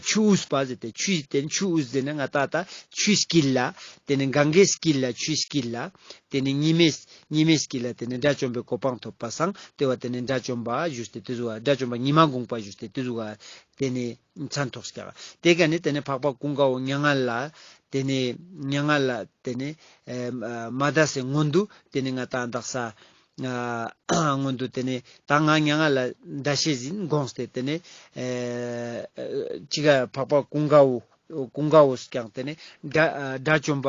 ཆུ་འུས་པ་ཟེར་ཏེ་ཆུ་ཡི་ཏེ་ནེ་ཆུ་འུས་ཟེར་ན་ང་ཏང་ད་ཆུའི་དཀྱིལ་ལ་ཏེ་ནེ་གངྒཱའི་དཀྱིལ་ལ་ཆུའི་དཀྱིལ་ལ་ཏེ་ནེ་ཉི་མའི་ཉི་མའི་དཀྱིལ་ལ་ཏེ་ནེ་དགྲ་བཅོམ་པའི་གོ་འཕང་ཐོབ་པ་སང་ཏེ་བ་ཏེ་ནེ་དགྲ་བཅོམ་པ་ཞུས་ཏེ་ཏེ་ཟུག་ག་དགྲ་བཅོམ་པ་ཉི་མ་གུང་པ་ཞུས་ཏེ་ཏེ་ཟུག་ག་ཏེ་ནེ་མཚན་ཐོགས་ཀྱག། ཏེ་ཀ་ནེ་ཏེ་ནེ་འཕགས་པ་ཀུན་དགའ་བོ་མྱ་ངན་ལས་ཏེ་ནེ་མྱ་ངན་ལས་ཏེ་ནེ་ཨེ་མ་འདས་སི་སྔོན་དུ་ཏེ་ནེ་ང་ཏང་དག་ས་ཨ་སྔོན་དུ་ཏེ་ནེ་ད་ང་མྱ་ངན་ལས་འདའ་ཤེས་ཨིན་དགོངས་ཏེ་ཏེ་ནེ་ཨེ་ཅི་ག་འཕགས་པ་ཀུན་དགའ་བོ་ཀུན་དགའ་བོས་ཀྱང་ཏེ་ནེ་དགྲ་ཨ་དགྲ་བཅོམ་པ་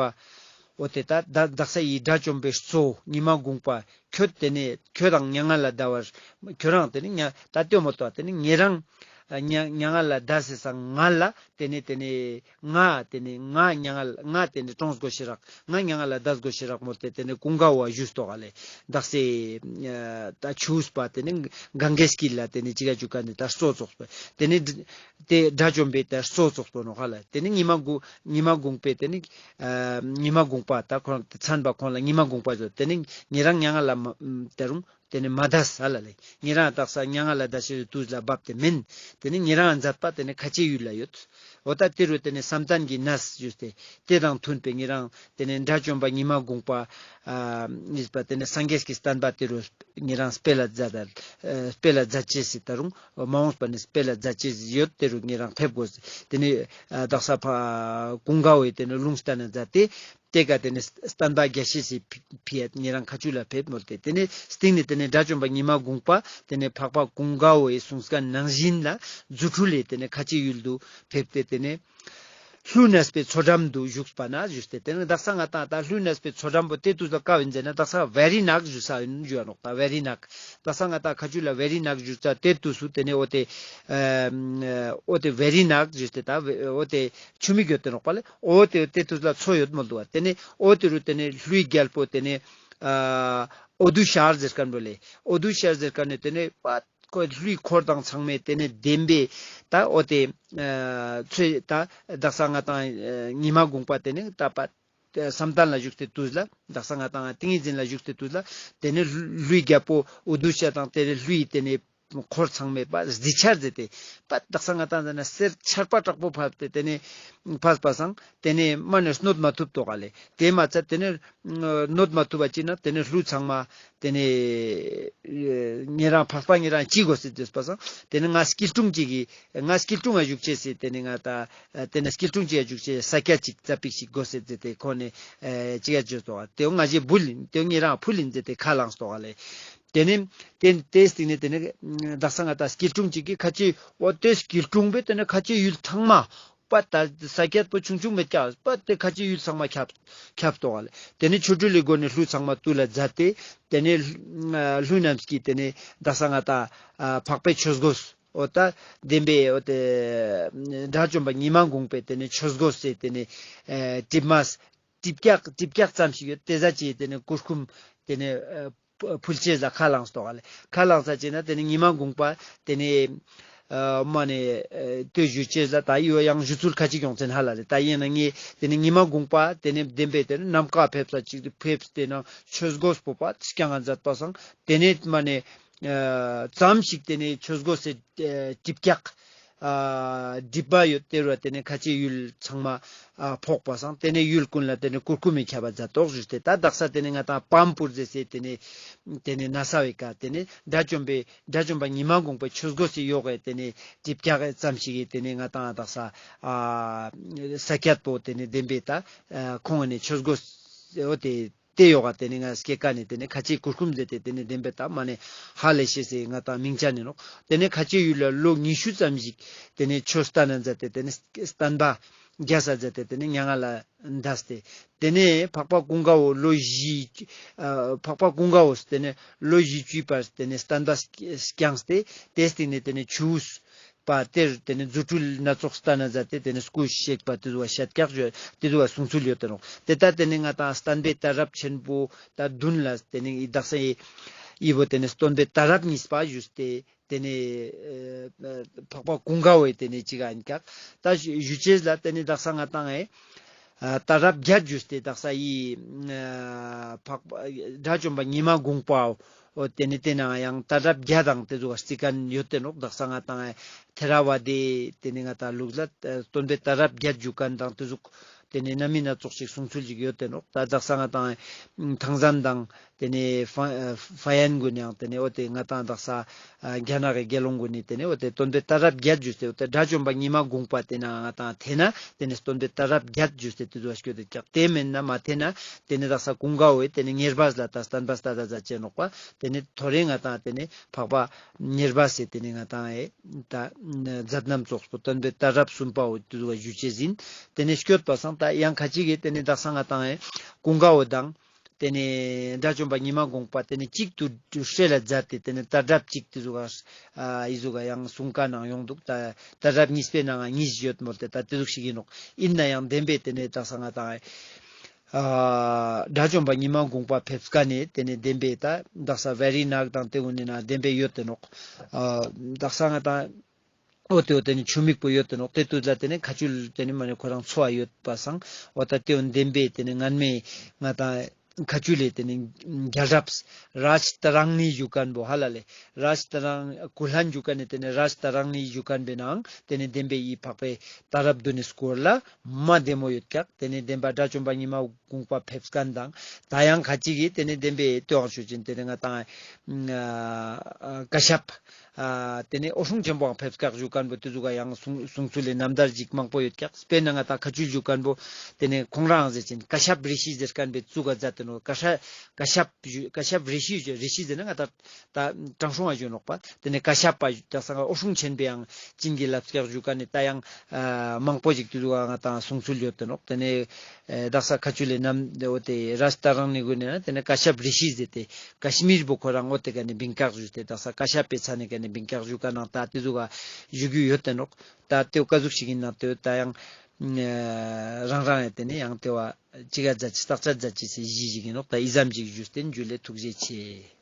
འོ་ཏེ་ད་ད་དག་ས་འི་དགྲ་བཅོམ་པའི་གཙོ་བོ་ཉི་མ་གུང་པ་ཁྱོད་ཏེ་ནེ་ཁྱོད་རང་མྱ་ངན་ལས་འདའ་བར་ཁྱོད་རང་ཏེ་ནེ་ཉ་ད་ལྟོས་མོ་ཏོ་ཏེ་ནེ་ཉེ་རང་ཨ་ཉ་མྱ་ངན་ལས་འདའ་སི་སང་ང་ལ་ཏེ་ནེ་ཏེ་ནེ་ང་ཏེ་ནེ་ང་མྱ་ངན་ལས་ང་ཏེ་ནེ་གྲོངས་དགོས་ཤེས་རག་ང་མྱ་ངན་ལས་འདའ་དགོས་ཤེས་རག་མོལ་ཏེ་ཏེ་ནེ་ཀུན་དགའ་བོ་ཞུས་ཏོག་ག་ལེ། དག་ས་ཨ་ད་ཆུ་འུས་པ་ཏེ་ནེ་གངྒཱའི་དཀྱིལ་ལ་ཏེ་ནེ་ཅི་ག་ཅུ་ཀ་ནེ་ད་གཙོ་བོ་ཙོགས་པ་ཏེ་ནེ་ཏེ་དགྲ་བཅོམ་པའི་ད་གཙོ་བོ་ཙོགས་པོ་ནོག་ཧ་ལ། ཏེ་ནེ་ཉི་མ་གུ་ཉི་མ་གུང་པའི་ཏེ་ནེ་ཨ་ཉི་མ་གུང་པ་ད་ཁོང་མཚན་པ་ཁོང་ལ་ཉི་མ་གུང་པ་ཟེར། ཏེ་ནེ་ཉེ་རང་མྱ་ངན་ལས་མ་ཏེ་རུང་ཏེ་ནེ་མ་འདས་ཧ་ལ་ལེ། ཉེ་རང་དག་ས་མྱ་ངན་ལས་འདའ་ཤེས་སི་དུས་ལ་བབས་ཏེ་མེན། ཏེ་ནེ་ཉེ་རང་མཛད་པ་ཏེ་ནེ་ཁ་ཆེའི་ཡུལ་ལ་ཡོད། འོ་ད་ཏེ་རུ་ཏེ་ནེ་བསམ་གཏན་གྱི་གནས་ཞུས་ཏེ་ཏེ་དང་མཐུན་པའི་ཉེ་རང་ཏེ་ནེ་དགྲ་བཅོམ་པ་ཉི་མ་གུང་པ་ཨ་ཨིས་པ་ཏེ་ནེ་སངས་རྒྱས་ཀྱི་བསྟན་པ་ཏེ་རུ་ཉེ་རང་སྤེལ་ལ་མཛད་ད་ཨ་སྤེལ་ལ་མཛད་ཅེས་སི་ད་རུང་མ་འོངས་པ་ནེ་སྤེལ་ལ་མཛད་ཅེས་ཡོད། ཏེ་རུ་ཉེ་རང་ཕེབས་དགོས། ཏེ་ནེ་ཨ་དག་ས་ཕ་ཀུན་དགའ་བོའི་ཏེ་ནེ་ལུང་བསྟན་ན་མཛད་དེ་ཏེ་ཀ་ཏེ་ནེ་བསྟན་པ་རྒྱས་ཤེས་སི་ཕི་ཕི་ཡ་ཉེ་རང་ཁ་ཆུ་ལ་ཕེབས་མོལ་ཏེ་ཏེ་ནེ་སྟིང་ནེ་ཏེ་ནེ་དགྲ་བཅོམ་པ་ཉི་མ་གུང་པ་ཏེ་ནེ་འཕགས་པ་ཀུན་དགའ་བོའི་གསུང་སྐད་ནང་བཞིན་ལ་རྫུ་འཕྲུལ་ལས་ཏེ་ནེ་ཁ་ཆེའི་ཡུལ་དུ་ཕེབས་ཏེ་ཏེ་ནེ་ཀླུ་གནས་པའི་མཚོ་འགྲམ་དུ་བཞུགས་པ་ན་ཞུས་ཏེ་ཏེ་ནེ་དག་ས་ང་ཏང་ད་ཀླུ་གནས་པའི་མཚོ་འགྲམ་པོ་ཏེ་དུས་ལ་ཀ་བ་ཨིན་ཟེར་ན་དག་ས་བེ་རི་ནག་ཞུ་ས་ཨིན་ཞུ་བ་ནོག། ད་བེ་རི་ནག་དག་ས་ང་ཏང་ཁ་ཆུ་ལ་བེ་རི་ནག་ཞུ་ས་ཏེ་དུས་སུ་ཏེ་ནེ་འོ་ཏེ་ཨ་འོ་ཏེ་བེ་རི་ནག་ཞུས་ཏེ་ད་འོ་ཏེ་ཆུ་མིག་ཡོད་དེ་ནོག་པ་ལེ། འོ་ཏེ་ཏེ་དུས་ལ་མཚོ་ཡོད་མོལ་དུག་པ། ཏེ་ནེ་འོ་ཏེ་རུ་ཏེ་ནེ་ཀླུའི་རྒྱལ་པོ་ཏེ་ནེ་ཨ་ཨོ་དུ་ཤར་ཟེར་ཁན་བོ་ལེ། ཨོ་དུ་ཤར་ཟེར་ཁན་ནི་ཏེ་ནེ་པ་ཀླུའི་འཁོར་དང་ཚང་མའི་ཏེ་ནེ་བདེན་པའི་ད་འོ་ཏེ་ཨ་ཚེ་ད་དག་ས་ང་ཏང་ཨ་ཉི་མ་གུང་པ་ཏེ་ནེ་ད་པ་བསམ་གཏན་ལ་བཞུགས་ཏེ་དུས་ལ་དག་ས་ང་ཏང་ཏིང་ངེ་འཛིན་ལ་བཞུགས་ཏེ་དུས་ལ་ཏེ་ནེ་ཀླུའི་རྒྱལ་པོ་ཨོ་དུ་ཤར་དང་ཏེ་ནེ་ཀླུའི་ཏེ་ནེ་འཁོར་ཚང་མས་པ་གཟི་ཆར་ཟེར་ཏེ་པ་དག་ས་ང་ཏང་ཟེར་ན་གསེར་ཆར་པ་དྲག་པོ་ཕབ་སྟེ་ཏེ་ནེ་ཕབ་པ་སང་ཏེ་ནེ་མ་ནེ་གནོད་མ་ཐུབ་ཏོག་ག་ལེ། ཏེ་མ་ཚད་ཏེ་ནེ་གནོད་མ་ཐུབ་པ་ཅིག་ན་ཏེ་ནེ་ཀླུ་ཚང་མ་ཏེ་ནེ་ཉེ་རང་འཕགས་པ་ཉེ་རང་ཅི་དགོས་ཟེར་ཏེ་ཟེར་པ་སང་ཏེ་ནེ་ང་སྐྱིལ་ཀྲུང་ཅིག་གི་ང་སྐྱིལ་ཀྲུང་ང་བཞུགས་ཅེས་ཟེར་ཏེ་ནེ་ང་ད་ཏེ་ནེ་སྐྱིལ་ཀྲུང་ཅིག་ང་བཞུགས་ཅེས་ས་ཀྱད་ཅིག་ཙ་པིག་ཅིག་དགོས་ཟེར་ཏེ་ཁོང་ནེ་ཅི་ཡ་བརྗོད་ཏོག་ག་ཏེ་ང་ཞེ་ཕུལ་ཨིན་ཏེ་ཉེ་རང་ཕུལ་ཨིན་ཟེར་ཏེ་ཁས་བླངས་ཏོག་ག་ལེ། ཏེ་ནེ་ཏེ་ཏེ་སྟིང་ནེ་ཏེ་ནེ་དག་ས་ང་ཏང་སྐྱིལ་ཀྲུང་ཅིག་གི་ཁ་ཆེ་འོ་ཏེ་སྐྱིལ་ཀྲུང་པའི་ཏེ་ནེ་ཁ་ཆེ་ཡུལ་ཚང་མ་པ་ད་ས་ཀྱད་པོ་ཆུང་ཆུང་མེད་ཀྱག་པ་ཏེ་ཁ་ཆེ་ཡུལ་ཚང་མ་ཁྱབ་ཁྱབ་ཏོག་ག་ལེ། ཏེ་ནེ་ཆོ་འཕྲུལ་ལི་སྒོ་ནེ་ཀླུ་ཚང་མ་བཏུལ་ལ་མཛད་དེ་ཏེ་ནེ་ཀླུ་རྣམས་ཀྱིས་ཏེ་ནེ་དག་ས་ང་ཏང་འཕགས་པའི་ཆོས་གོས་འོ་ད་བདེན་པའི་འོ་ཏེ་དགྲ་བཅོམ་པ་ཉི་མ་གུང་པའི་ཏེ་ནེ་ཆོས་གོས་སི་ཏེ་ནེ་གྲིབ་མ་གྲིབ་ཀྱག་གྲིབ་ཀྱག་ཙམ་ཞིག་ཡོད། ཏེ་ཟ་ཅེས་ཏེ་ནེ་གུར་ཀུམ་ཏེ་ནེ་ཨ་ཕུལ་ཅེས་ལ་ཁས་བླངས་ཏོག་ག་ལེ། ཁས་བླངས་ས་ཅིག་ན་ཏེ་ནེ་ཉི་མ་གུང་པ་ཏེ་ནེ་ཨ་མ་ནེ་ཨ་ལྟོས་ཞུ་ཅེས་ལ་ད་ཡོ་ཡང་ཞུ་ཚུལ་ཁ་ཅིག་ཡོང་ཚན་ཧ་ལ་རེ། ད་ཡིན་ན་ངས་ཏེ་ནེ་ཉི་མ་གུང་པ་ཏེ་ནེ་བདེན་པའི་ཏེ་ནེ་ནམ་མཁའ་ཕེབས་ས་ཅིག་ཕེབས་ཏེ་ན་ཆོས་གོས་པོ་པ་སྐྱང་ང་མཛད་པ་སང་ཏེ་ནེ་མ་ནེ་ཨ་ཙམ་ཞིག་ཏེ་ནེ་ཆོས་གོས་སི་ཨ་གྲིབ་ཀྱག་ཨ་སྒྲིབ་པ་ཡོད་ཏེ་རུ་ཏེ་ནེ་ཁ་ཆེ་ཡུལ་ཚང་མ་ཨ་ཕོག་པ་སང་ཏེ་ནེ་ཡུལ་ཀུན་ལ་ཏེ་ནེ་གུར་ཀུམ་མི་ཁྱབ་པ་མཛད་ཏོག་ཞུས་ཏེ་ད་དག་ས་ཏེ་ནེ་ང་ཏང་པམ་པུར་ཟེར་སེ་ཏེ་ནེ་ཏེ་ནེ་ན་ས་བའི་ཀ་ཏེ་ནེ་དགྲ་བཅོམ་པའི་དགྲ་བཅོམ་པ་ཉི་མ་གུང་པའི་ཆོས་གོས་སི་ཡོག་གི་ཏེ་ནེ་གྲིབ་ཀྱག་ཙམ་ཞིག་གི་ཏེ་ནེ་ང་ཏང་དག་ས་ཨ་ས་ཀྱད་པོ་ཏེ་ནེ་བདེན་པའི་ད་ཨ་ཁོང་ནེ་ཆོས་གོས་འོ་ཏེ་ཏེ་ཡོག་ག་ཏེ་ནེ་ང་སྐྱེ་ཀ་ནེ་ཏེ་ནེ་ཁ་ཆེ་གུར་ཀུམ་ཟེར་ཏེ་ཏེ་ནེ་བདེན་པའི་ད་མ་ནེ་ཧ་ལས་ཤེས་སེ་ང་ཏང་མིང་ཆ་ནེ་ནོག། ཏེ་ནེ་ཁ་ཆེ་ཡུལ་ལ་ལོ་ཉི་ཤུ་ཙམ་ཞིག་ཏེ་ནེ་ཆོས་སྟན་ན་མཛད་དེ་ཏེ་ནེ་བསྟན་པ་རྒྱས་ས་མཛད་དེ་ཏེ་ནེ་མྱ་ངན་ལས་འདས་ཏེ་ཏེ་ནེ་འཕགས་པ་ཀུན་དགའ་བོ་ལོ་བཞི་ཨ་འཕགས་པ་ཀུན་དགའ་བོ་ཏེ་ནེ་ལོ་བཞི་བཅུའི་བར་ཏེ་ནེ་བསྟན་པ་སྐྱངས་ཏེ་ཏེ་སྟིང་ནེ་ཏེ་ནེ་ཆུ་བོ་ པ་ཏེར་ཏེ་ནེ་རྫུ་འཕྲུལ་སྣ་ཚོགས་སྟན་ན་ཛད་དེ་ཏེ་ནེ་སྐུ་གཤེགས་པ་ཏེ་ཟུག་ག་ཤད་ཀྱག་ཏེ་ཟུག་ག་གསུང་ཚུལ་ཡོད་དེ་ནོག། ཏེ་ད་ཏེ་ནེ་ང་ཏང་བསྟན་པའི་གཏད་རབས་ཆེན་པོ་ད་བདུན་ལ་ཏེ་ནེ་ཨི་དག་ས་ཨི་ཨི་བོ་ཏེ་ནེ་སྟོན་པའི་གཏད་རབས་གཉིས་པ་ཞུས་ཏེ་ཏེ་ནེ་ཨ་འཕགས་པ་ཀུན་དགའ་བོའི་ཏེ་ནེ་ཅིག་ཨིན་ཀྱག། ད་ཞུ་ཅེས་ལ་ཏེ་ནེ་དག་ས་ང་ཏང་ཨེ་ཨ་གཏད་རབས་བརྒྱད་ཞུས་ཏེ་དག་ས་ཨི་ཨ་འཕགས་པ་དགྲ་བཅོམ་པ་ཉི་མ་གུང་པ་འོ་ཏེ་ནེ་ཏེ་ནང་ཡང་གཏད་རབས་བརྒྱད་དང་ཏེ་ཟུག་ག་རྩི་ཁན་ཡོད་དེ་ནོག། དག་ས་ང་ཏང་ཨེ་ཐེ་ར་ཝ་དའི་ཏེ་ནེ་ང་ཏང་ལུགས་ལ་ཨ་སྟོན་པའི་གཏད་རབས་བརྒྱད་ཞུ་ཁན་དང་ཏེ་ཟུག་ཏེ་ནེ་སྣ་མིན་སྣ་ཚོགས་ཤིག་གསུང་ཚུལ་ཞིག་ཡོད་དེ་ནོག། ད་དག་ས་ང་ཏང་ཨེ་ཐང་སན་དང་ཏེ་ནེ་ཧྥ་ཧྥ་ཡན་གུན་ནི་ཡང་ཏེ་ནེ་འོ་ཏེ་ང་ཏང་དག་ས་ཨ་རྒྱ་ནག་གི་དགེ་སློང་གུན་ནི་ཏེ་ནེ་འོ་ཏེ་སྟོན་པའི་གཏད་རབས་བརྒྱད་ཞུས་ཏེ་འོ་ཏེ་དགྲ་བཅོམ་པ་ཉི་མ་གུང་པ་ཏེ་ན་ང་ཏང་ཐེ་ན་ཏེ་ནེ་སྟོན་པའི་གཏད་རབས་བརྒྱད་ཞུས་ཏེ་ཏེ་ཟུག་ག་སྐྱོད་དེ་ཀྱག། ཏེ་མེན་ན་མ་ཐེ་ན་ཏེ་ནེ་དག་ས་ཀུན་དགའ་བོའི་ཏེ་ནེ་ཉེར་སྦས་ལ་ད་བསྟན་པ་གཏད་ད་ཛད་ཅེ་ནོག་པ། ཏེ་ནེ་ཐོ་རེ་ང་ཏང་ཏེ་ནེ་འཕགས་པ་ཉེར་སྦས་སི་ཏེ་ནེ་ང་ཏང་ཨེ་ད་མཛད་རྣམ་ཚོགས་པོ་སྟོན་པའི་གཏད་རབས་གསུམ་པ་བོ་ཏེ་ཟུག་ག་ཞུ་ཅེས་ཨིན། ཏེ་ནེ་སྐྱོད་པ་སང་ད་ཡང་ཁ་ཅིག་གི་ཏེ་ནེ་དག་ས་ང་ཏང་ཨེ་ཀུན་དགའ་བོ་དང་ཏེ་ནེ་དགྲ་བཅོམ་པ་ཉི་མ་གུང་པ་ཏེ་ནེ་གཅིག་ཏུ་སྲེ་ལ་ཛད་དེ་ཏེ་ནེ་གཏད་རབས་གཅིག་ཏེ་ཟུག་ག་ཨ་ཨི་ཟུག་ག་ཡང་གསུང་ཁན་ནང་ཡོང་དུག། ད་གཏད་རབས་གཉིས་པའི་ནང་ང་གཉིས་ཡོད་མོལ་ཏེ་ད་ཏེ་ཟུག་ཞིག་ཨིན་ནོག། ཨིན་ན་ཡང་བདེན་པའི་ཏེ་ནེ་དག་ས་ང་ཏང་ཨ་དགྲ་བཅོམ་པ་ཉི་མ་གུང་པ་ཕེབས་ཁན་ནི་ཏེ་ནེ་བདེན་པའི་ད་དག་ས་ཝེ་རི་ནག་དང་ཏེ་གུན་ནི་ནང་བདེན་པའི་ཡོད་དེ་ནོག། ཨ་དག་ས་ང་ཏང་འོ་ཏེ་འོ་ཏེ་ནེ་ཆུ་མིག་པོ་ཡོད་དེ་ནོག། ཏེ་ཏུས་ལ་ཏེ་ནེ་ཁ་ཆུལ་ཏེ་ནེ་མ་ནེ་ཁོ་རང་འཚོ་བ་ཡོད་པ་སང་འོ་ད་ཏེ་འོ་བདེན་པའི་ཏེ་ནེ་སྔན་མའི་ང་ཏང་ཁ་ཆུལ་ལས་ཏེ་ནེ་རྒྱལ་རབས་རཱཇ་ཏ་རང་ནི་ཞུ་ཁན་བོ་ཧ་ལ་ལེ་རཱཇ་ཏ་རང་ཀུ་ལྷན་ཞུ་ཁན་ནི་ཏེ་ནེ་རཱཇ་ཏ་རང་ནི་ཞུ་ཁན་བོའི་ནང་ཏེ་ནེ་བདེན་པའི་ཨི་འཕགས་པའི་གཏད་རབས་བདུན་ནི་སྐོར་ལ་མ་བདེ་མོ་ཡོད་ཀྱག། ཏེ་ནེ་བདེན་པ་དགྲ་བཅོམ་པ་ཉི་མ་གུང་པ་ཕེབས་ཁན་དང་ད་ཡང་ཁ་ཅིག་གི་ཏེ་ནེ་བདེན་པའི་ལྟོས་ཤུགས་ཅན་ཏེ་ནེ་ང་ཏང་ཨ་ཀ་ཤབ་ཨ་ཏེ་ནེ་འོད་སྲུང་ཆེན་པོའང་ཕེབས་ཀྱག་ཞུ་ཁན་བོ་ཏེ་ཟུག་ག་ཡང་གསུང་གསུང་ཚུལ་ལས་རྣམ་ཐར་ཅིག་མང་པོ་ཡོད་ཀྱག། དཔེར་ན་ང་ཏང་ཁ་ཆུལ་ཞུ་ཁན་བོ་ཏེ་ནེ་ཁོང་རང་ཟེར་ཅན་ཀ་ཤབ་རི་ཤི་ཟེར་ཁན་བོའི་ཙུག་ག་ཛད་དེ་ནོག། ཀ་ཤ་ཀ་ཤབ་ཞུ་ཀ་ཤབ་རི་ཤི་ཞུ་རི་ཤི་ཟེར་ན་ང་ཏང་ད་དྲང་སྲོང་བ་ཞུ་ནོག་པ། ཏེ་ནེ་ཀ་ཤབ་པ་ཞུ་ད་སང་འོད་སྲུང་ཆེན་པོའང་བྱིན་གྱིས་བརླབས་ཀྱག་ཞུ་ཁན་ནི་ད་ཡང་ཨ་མང་པོ་ཞིག་ཏེ་ཟུག་ག་ང་ཏང་གསུང་ཚུལ་ཡོད་དེ་ནོག། ཏེ་ནེ་ཨེ་དག་ས་ཁ་ཆུལ་ལས་རྣམ་འོ་ཏེ་རཱཇ་ཏ་རང་ནི་གུན་ནི་ན་ཏེ་ནེ་ཀ་ཤབ་རི་ཤི་ཟེར་ཏེ་ཀ་ཤི་མིར་བོ་ཁོ་རང་འོ་ཏེ་ཀ་ནེ་བིང་ཀྱག་ཞུས་ཏེ་དག་ས་ཀ་ཤབ་པའི་ཚ་ནེ་ཀ་ནེ་བིང་ཀྱག་ཞུ་ཁན་ནང་ད་ཏེ་ཟུག་ག་ཞུ་རྒྱུ་ཡོད་དེ་ནོག། ད་ཏེ་བོ་ཀ་ཟུག་ཞིག་ཨིན་ན་ཏེ་བོ་ད་ཡང་ཨ་རང་རང་ཡང་ཏེ་ནེ་ཡང་ཏེ་བོ་ཅི་ག་ཛད་ཅེས་བརྟག་དཔྱད་ཛད་ཅེས་སི་གཞི་ཞིག་ཨིན་ནོག། ད་ཨི་ཙམ་ཅིག་ཞུས་ཏེ་འཇུ་ལེ། ཐུགས་རྗེ་ཆེ།